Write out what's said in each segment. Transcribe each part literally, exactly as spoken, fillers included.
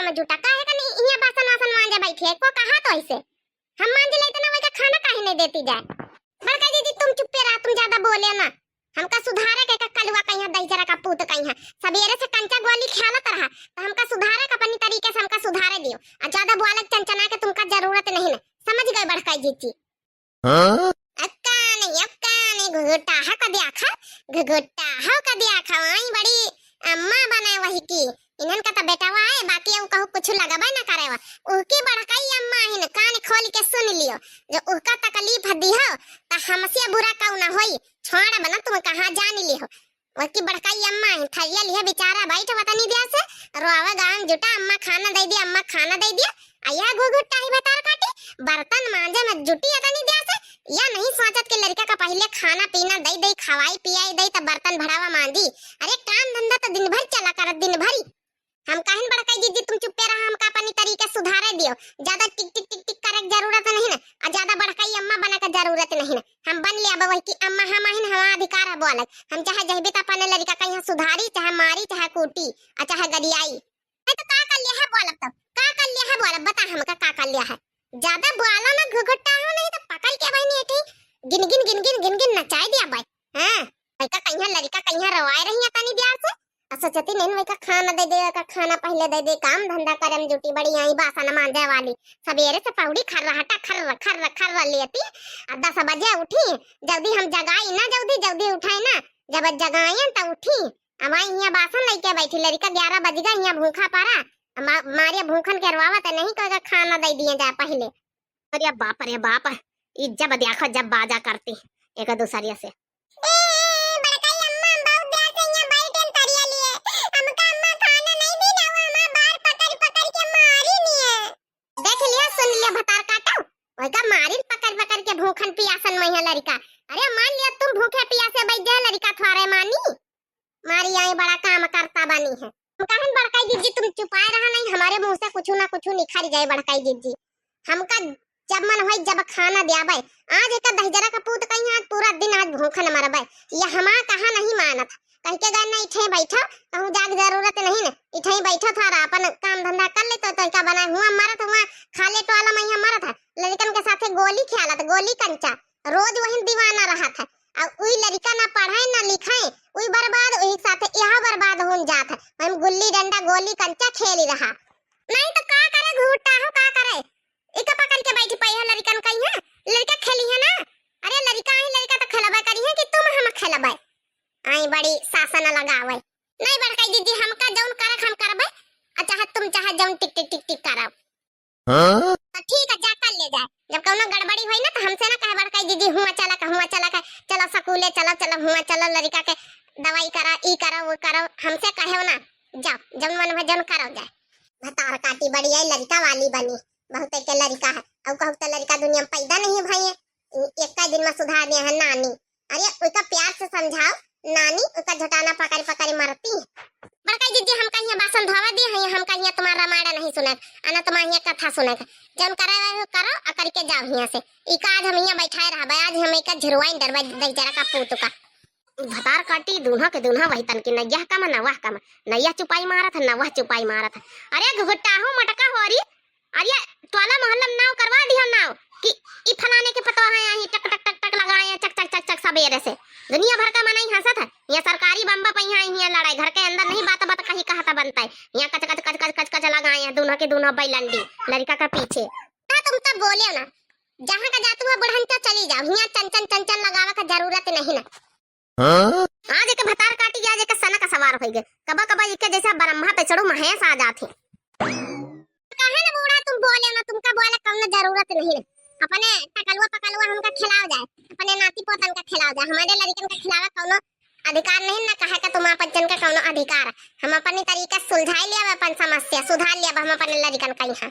हम जुटा काहे का नहीं, इहाँ बासन वासन मांजे बैठी है, को कहा तो ऐसे? हम मांज लेते ना, वही का खाना काहे नहीं देती जाए? बड़का जीजी, तुम चुप्पे रहा, तुम ज्यादा बोले ना। हमका सुधारे के, का कलुआ कहिया, दहिजरा का पूत कहिया। सबेरे से कंचा गोली खेलत रहा, तो हमका सुधारे के, अपनी तरीके से हमका सुधारे दियो। आ ज्यादा बोले के चनचना के तुमका जरूरत नहीं ना। समझ गए बड़का जीजी? हाँ? अक्का नहीं, अक्का नहीं, घुघुट्टा हो का दिया खा, घुघुट्टा हो का दिया खा, वही बड़ी अम्मा बने वही की। इन्हन का तो बेटवा है, बाकी उ कहू कुछ लगबे ना करे वा। उहकी बड़काई अम्मा हिन, कान खोल के सुन लियो, जो उहका तकलीफ दिहो, त हमसे बुरा कऊ ना होई। छोड़ बना, तुम कहाँ जान लिहो। वकी बड़काई अम्मा हिन, थरिया लिहे बेचारा बैठ वतनी दिया से, रोवे गान जुटा, अम्मा खाना दे दिया, अम्मा खाना दे दिया। आ यह घुघुट्टा ही भतार काटी, बर्तन मांजे में जुटी अतनी दिया से, या नहीं सोचत कि लड़का का पहले खाना पीना दे दे, खवाई पियाई दे, तब बर्तन भरावा मांजी। अरे काम धंधा तो दिन भर चला करत, दिन भरी। हम काहिन बड़काई जीजी, तुम चुप्पे रहा, हमका अपनी तरीके सुधारे दियो। ज्यादा टिक टिक टिक टिक करे के जरूरत नहीं ना, और ज्यादा बड़काई अम्मा बने के जरूरत नहीं ना। हम बन ले अब वही की अम्मा, हम आहिन, हमारा अधिकार है बोलक। हम चाहे जहबी त अपने लड़का का यहाँ सुधारी, चाहे मारी, चाहे कूटी, और चाहे गरियाई। नहीं तो का कर लिया है बोलब तब? का कर लिया है बोलब? बता हमका का कर लिया है? ज्यादा बोला ना घुघुट्टा हो, नहीं तो पकड़ के भाई नहीं गिन गिन गिन गिन गिन गिन नचाई दिया भाई। हाँ, वैका कहिया लड़का कहिया रोवाए रही है तनी दिया से। आ सोचती नहीं वैका खाना दे दे, वैका खाना पहले दे दे, काम धंधा करे में जुटी बड़ी आई बासन मांजे वाली। सबेरे से पौड़ी खर्र हटा खर्र खर्र खर्र लेती। आ दस बजे उठी, जल्दी हम जगाई ना, जल्दी जल्दी उठाई ना, जब जगायन त उठी। अब आई हियाँ बासन लइके बैठी, लड़का ग्यारह बज गए, हियाँ भूखा पड़ा। अब मा-, मारे भूखन के रोवावत है, नहीं कहेगा खाना दे दिए जा पहले। अरे बाप रे बाप, ई जब देखो जब बाजा करती एक दूसरे से। ए, बड़काई अम्मा, हम बहुत देर से यहाँ बैठे हैं तरिया लिए। हमका अम्मा खाना नहीं दी ना, वो हमार बार पकड़ पकड़ के मारी नहीं है। देख लिया, सुन लिया भतार काटो, वही का मारिन पकड़ पकड़ के भूखन पियासन में है लड़का। अरे मान लिया तुम भूखे पियासे बैठ जाए, लड़का थोड़े मानी। मारी आई बड़ा काम करता बानी है। हम कहन बड़काई जीजी तुम चुपाए रहा नहीं, हमारे मुँह से कुछ ना कुछ निखर जाए बड़काई जीजी। हमका जब मन होई जब खाना द्याबे। आज एक दहिजरा का पूत कहीं आज पूरा दिन आज भूखन मरबे। ये हमार कहा नहीं मानत। कह के गए ना इठे बैठो, कहूँ जाग जरूरत नहीं न। इठे बैठो थारा अपन काम धंधा कर ले तो, तो क्या बनाए हुआ मरत हुआ खाले टोला में यहाँ मरत है। लड़कन के साथे गोली खेलत, गोली कंचा। रोज वही दीवाना रहत है। आ उई लड़का ना पढ़े ना लिखे, उई बर्बाद, उही साथे यहाँ बर्बाद होन जात है। हम गुल्ली डंडा गोली कंचा खेली रहा। नहीं तो का करे घुट्टा हो, का करे? इका पकड़ के बैठ पई है लड़कन कहीं है। लड़का खेली है ना? अरे लड़का ही लड़का तो खेलबे करी है कि तुम हम खेलबे? आई बड़ी सासन लगावे। नहीं बड़काई दीदी, हमका जौन करे हम करबे, आ चाहे तुम चाहे जौन टिक टिक टिक टिक करब। हाँ? तो ठीक है, जा कर ले जाए। जब कौनो गड़बड़ी होई ना तो हमसे ना कहे बड़काई दीदी, हुआ चला का, हुआ चला का, चलो स्कूले चलो, चलो हुआ चलो, लड़का के दवाई करा, ई करो, वो करो, हमसे कहे ना। जाओ, जौन मन भा जौन करो जाए। भतार काटी बड़ी आई, लड़का वाली बनी, बहुत के लड़का है। अब कहू तो लड़का दुनिया में पैदा नहीं भई है, एक दिन में सुधार दिया है नानी। अरे उनका प्यार से समझाओ, नानी उनका झटाना पकड़ पकड़ मरती है। बड़काई दीदी, हम कहिया बासन धोवा दी है, हम कहिया तुम्हारा रामायण नहीं सुनत, अना तुम्हारा हियाँ कथा सुनत। जौन करे रहे हो करो, आ करके जाओ हियाँ से। इका आज हम हियाँ बैठाए रहबे, आज हम इका झिरवाइन डरबे दहिजरा का पूत का। भतार काटी दून्हा के दून्हा वही तन की, न यह कम न वह कम, न यह चुपाई मारत है न वह चुपाई मारत है। अरे घुघुट्टा हो मटका हो, अरे अरे टोला मोहल्ला में नाव करवा दिया नाव कि ई फलाने के पतोह है, यहीं टक टक टक टक लगाए हैं, चक चक चक चक सबेरे से। दुनिया भर का मनई हंसत है। यहाँ सरकारी बम्बा पे यहाँ, यहाँ लड़ाई घर के अंदर नहीं, बात बात कहीं कहता बनता है। यहाँ कच कच कच कच कच कच लगाए हैं, दूनों के दूनों बैलंडी लड़का का पीछे। ना तुम तो बोले ना, जहाँ का जातू है बुढ़न तो चली जाओ, यहाँ चन चन चन चन लगावे का जरूरत नहीं ना। हाँ? आज एक भतार काटी गया, आज एक सना का सवार होई गए। कबा कबा इके जैसा ब्रह्मा पे चढ़ो महेश आ जात है। कहे ना बूढ़ा तुम बोले ना, तुमका बोले कौनो जरूरत नहीं है। अपने टकलुआ पकलुआ हमका खिलाओ जाए, अपने नाती पोतन का खिलाओ जाए, हमारे लड़कन का खिलावे कौनो अधिकार नहीं ना, कहे का तुम आपन जन का कौनो अधिकार। हम अपनी तरीका सुलझाई लिया अपन समस्या, सुधार लिया हम अपने लड़कन का यहाँ।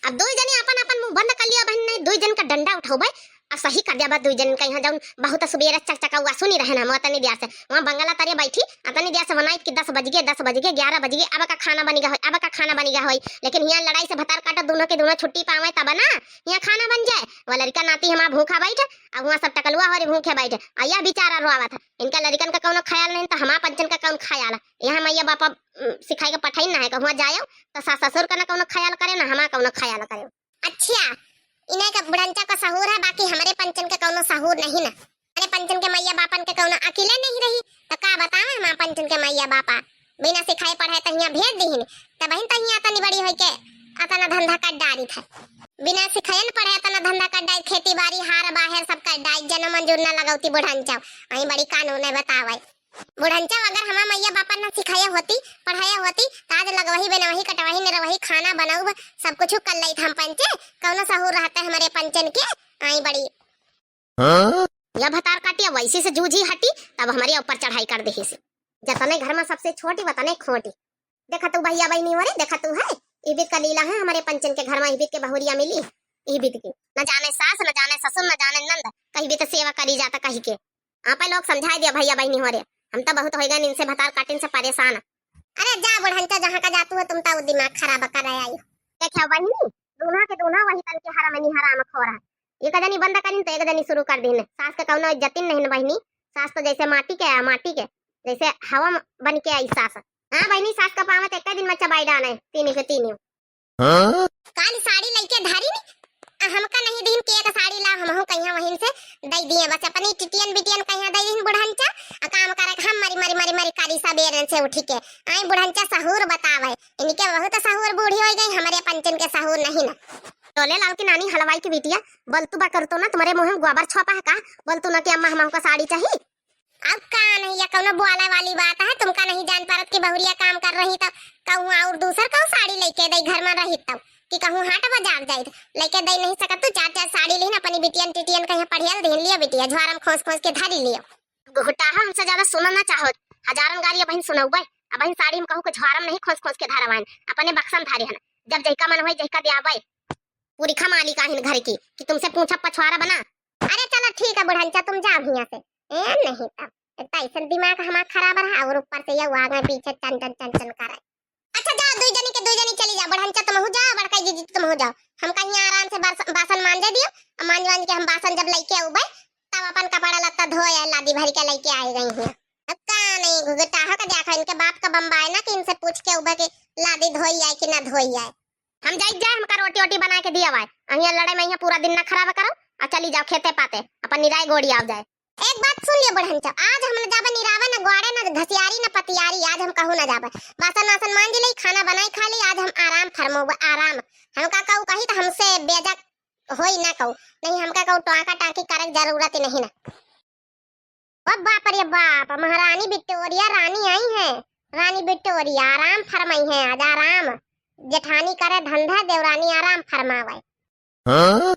अब दुई जने अपन अपन मुंह बंद कर लिया बहन, नहीं दुई जन का डंडा उठौबे, अब सही कर दिया बा दुई जन का यहाँ जौन बहुत सुबेरे चकचकौआ सुनी रहन हम अतनी देर से। वहाँ बंगला तरे बैठी, अतनी देर से बनाई कि दस बज गए, दस बज गए, ग्यारह बज गए, अब का खाना बनी गा होई, अब का खाना बनी गा होई। लेकिन हियाँ लड़ाई से भतार काटत दोनों के दोनों छुट्टी पावे तब ना हियाँ खाना बन जाए। वह लड़का नाती हमार भूखा बैठ, अब वहाँ सब टकलुआ हो रहे भूखे बैठ। आ यह बेचारा रोआवत है। इनका लड़िकन का कौनो ख्याल नहीं तो हमार पंचन का कौन ख्याल है? यहाँ मैया बापा, उम, सिखाई के पठाई ना है कि हुआँ जायो तो सास ससुर का ना कौनो ख्याल करे ना हमार कौनो ख्याल करे। अच्छा, इन्हें का बुढ़ंचा का सहूर है, बाकी हमरे पंचन के कौनो सहूर नहीं ना। हमरे पंचन के मैया बापन के कौनो अकिले नहीं रही, तो का बतावे हमार पंचन के मैया बापा? बिना सिखाए पढ़ाए तो हियाँ भेज दीहिन, तब बहिन तो हियाँ अतनी बड़ी होई के अतना धंधा कर डारी था। बिना सिखाए न पढ़ाए अतना धंधा कर डारी, खेती बाड़ी, हार बाहेर सब कर डारी, जनो मंजूर ना लगौती बुढ़ंचा। वहीं बड़ी कानून है बतावे। बुढ़ंचा अगर हमार मैया बापा ना सिखाए होती, पढ़ाए होती, तो आज लगवही, बनवही, कटवही, निरवही, खाना बनउब, सब कुछ कर लेत हम पंचे। कौनो सहूर रहता हमरे पंचन के, आई बड़ी। हाँ? या भतार काटिया वैसे से जूझी हटी, तब हमरे ऊपर चढ़ाई कर देही से। जतने घर में सबसे छोटी, वतने खोटी। देखा तू भैया बहिनी हो रे, देखा तू है, इबित का लीला है हमरे पंचन के घर में, इबित के बहुरिया मिली, इबित की। न जाने सास, न जाने ससुर, न जाने नंद, कहीं भी तो सेवा करी जाता कहीं के। आपा लोग समझाए दिया भैया बहिनी हो रे, हम तो बहुत होइगा इनसे भतार काटिन से परेशान। अरे जा बुढ़ंचा, जहाँ का जातू है तुम तो दिमाग खराब कर रहे आई। देखा बहिनी, दूल्हा के दूल्हा वही तन के हराम नहीं हराम खो रहा। ये कजनी बंद करिन तो एक जनी शुरू कर दीन। सास के कौनो इज्जतिन नहीं न बहिनी, सास तो जैसे माटी के है, माटी के, जैसे हवा म-, बन के आई सास। हाँ बहिनी, सास का पावत एक दिन में चबाई डाने, तीनी के तीनी। हाँ? काली साड़ी लइके धारी नी, आ हमका नहीं दीन के एक साड़ी ला, हमहू कहिया वहीं से दई दिए, बस अपनी टिटियन बिटियन कहिया दई दीन बुढ़ंचा, आ काम करे हम मरी मरी मरी मरी करी सबेरन से उठी के। आई बुढ़ंचा सहूर बतावे, इनके बहुत सहूर बूढ़ी हो गई, हमरे पंचन के सहूर नहीं ना। डोले लाल की नानी हलवाई की बिटिया, बोल तू बा कर तो ना, तुम्हारे मुँह में गोबर छोपा है का? बोल तू ना कि अम्मा हमको साड़ी चाहिए। अब का नहीं, या कौनो बोले वाली बात है, तुमका नहीं जान पारत कि बहुरिया काम कर रही तो कहूँ और दूसर कहूँ साड़ी लेके दई घर में रही तब कि कहूँ हाट बाजार जाइत लेके दई नहीं सकत तू चार चार साड़ी लीन अपनी बिटियन टिटियन कहीं पढ़ियल दीन लियो बिटिया झोरम खोस खोस के धरी लियो। घुटाहा हमसे ज्यादा सुनना चाहो, हजारन गारी अबहिन सुनौबे, अबहिन साड़ी में कहूँ के झोरम नहीं खोस खोस के धरवाइन, अपने बक्सन धरे हन, जब जहिका मन होई जहिका ब्याबे। पूरी खमाली काहिन घर की कि तुमसे पूछब पछवारा बना। अरे चलो ठीक है बुढ़ंचा, तुम जाओ हियाँ से। ए नहीं तब, एक तो ऐसन दिमाग हमार खराब रहा और ऊपर से ये आगे पीछे चन चन चन चन करे। अच्छा जाओ, दुई जनी के दुई जनी चली जाओ, बुढ़ंचा तुमहू जाओ, बड़का जीजी तुमहू जाओ, हम कहीं आराम से बास-, बासन मांजे दियो, और मांज वांज के हम बासन जब लेके आउबे तब अपन कपड़ा लत्ता धोए लादी भर के लेके आए गई हैं। अब का नहीं घुघटाहा का देखा, इनके बाप का बम्बाए ना कि इनसे पूछ के उबे के लादी धोई आए कि ना धोई आए। हम जाई जाए, हमका रोटी वोटी बना के दिया वाए। अहिया लड़ाई में यहाँ पूरा दिन ना खराब करो, आ चली जाओ खेते पाते, अपन निराय गोड़ी आव जाए। एक बात सुन लियो बुढ़ंचा, आज हम न जाबे निरावे, न ग्वाड़े, न घसियारी, न पतियारी, आज हम कहूँ न जाबे। बासन वासन मांज ली, खाना बनाई खा ली, आज हम आराम फरमोबे, आराम। हमका कहू कही तो हमसे बेजा होई ना कहू, नहीं हमका कहू टाका टाकी करे के जरूरत ही नहीं ना। ओ बाप रे बाप, महारानी विक्टोरिया रानी आई है। रानी विक्टोरिया आराम फरमाई है, आज आराम। जेठानी करे धंधा, देवरानी आराम फरमावे। हाँ?